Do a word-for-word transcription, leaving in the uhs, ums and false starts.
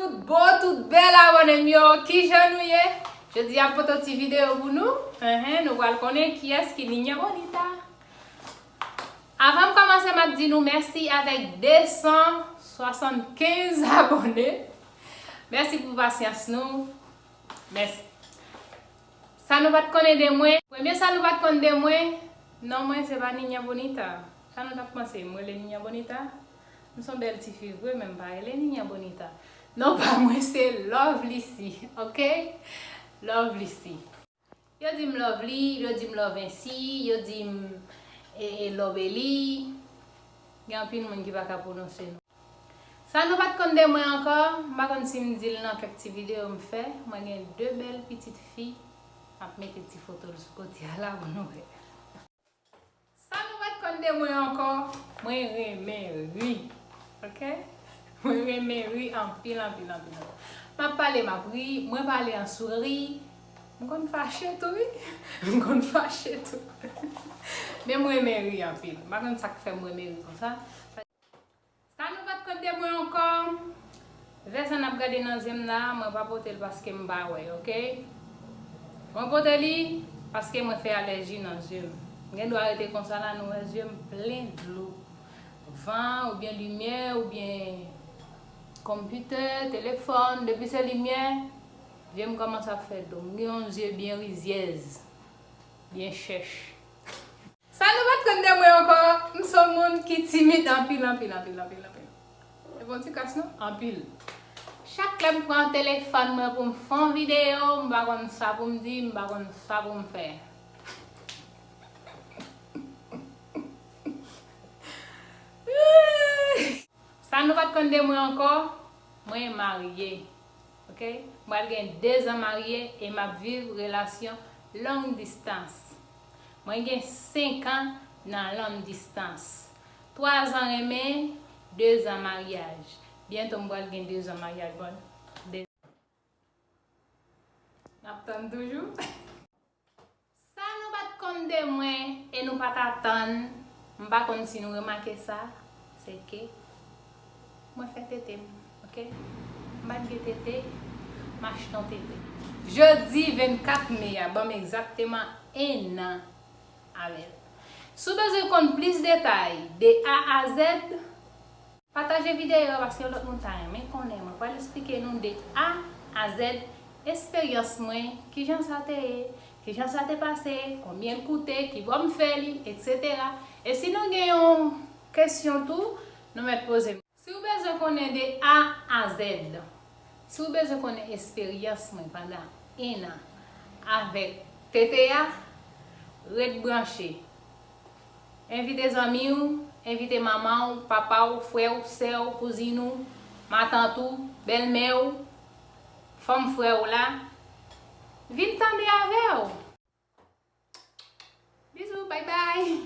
Tout bo, tout bèl abòne m yo, kijan nou ye? Jodi a m pote yon ti videyo pou nou. Enhen, nou pral konnen kiyès ki Niña Bonita. Avan m kòmanse, m ap di nou mèsi avèk de san swasannkenz abòne. Mèsi pou pasyans nou. Mèsi. Sa nou pa t konnen de mwen? Premye sa nou pa t konn de mwen, non mwen se pa Niña Bonita. Sa nou t ap panse, m rele Niña Bonita? M se yon bèl tifi vre, men m pa rele Niña Bonita. Non pa mwen se Lovelycy, oke? Lovelycy. Yo di m Lovely, yo di m Lovency, yo di m e, e, Lobely. Gen anpil moun ki pa ka pwononse non. Sa nou pa t konn de mwen ankò, m pa konn si m di l nan kèk ti videyo m fè, mwen gen de bèl pitit fi, m ap mete ti foto l sou kote a la pou nou wè. Sa nou pa t konn de mwen ankò, mwen renmen ri. Oke? Mwen renmen ri anpil, anpil, anpil, anpil. M ap pale, m ap ri, mwen pale an souri. M konn fache tou, wi. M konn fache tou. Men mwen renmen ri anpil. M pa konn sa k fè m renmen ri konsa. Sa nou pa t konn de mwen ankò. Vè sa n ap gade nan zye m la, mwen pa pote l paske m pa wè, oke? Mwen pote li paske mwen fè alèji nan zye m. M gen dwa rete konsa la, nou wè zye m plen dlo. Van, oubyen limyè, oubyen konpitè, telefòn, depi se limyè, zye m kòmanse ap fè dlo. M gen yon zye byen rizyèz, byen chèch. Sa nou pa t konn de mwen ankò, m se yon moun ki timid anpil, anpil, anpil, anpil, anpil. E bon ti kras non? Anpil. Chak lè m pran telefòn mwen pou m fè yon videyo, m pa konn sa pou m di, m pa konn sa pou m fè. Sa nou pa t konn de mwen ankò, mwen marye. Oke? M pral gen de zan marye e m ap viv relasyon long distance. Mwen gen senk an nan long distance. Twa zan renmen, de zan maryaj. Byento m pral gen de zan maryaj. Bon, de... N ap tann toujou. Sa nou pa t konn de mwen e nou pa t atann, m pa konn si nou remake sa, se ke mwen fè tete m, oke? M pa t gen tete, m achte yon tete. Jodi vennkat me a, ban m egzakteman en an avè l. Si w bezwen konn plis detay de A a Z, pataje videyo a paske yon lòt moun ta renmen konnen. Mwen pral esplike nou de A a Z, esperyans mwen, kijan sa te ye, kijan sa te pase, konbyen l koute, kibò m fè li, etsetera. E si nou gen yon kesyon tou, nou mèt poze m. Si w bezwen konnen de A a Z, si w bezwen konnen esperyans mwen pandan en an avèk tete a, ret branche. Envite zanmi w, envite manman w, papa w, frè w, sè w, kouzin ou, matant ou, bèlmè w, fanm frè w la. Vin tande avè w. Bizou, bay bay.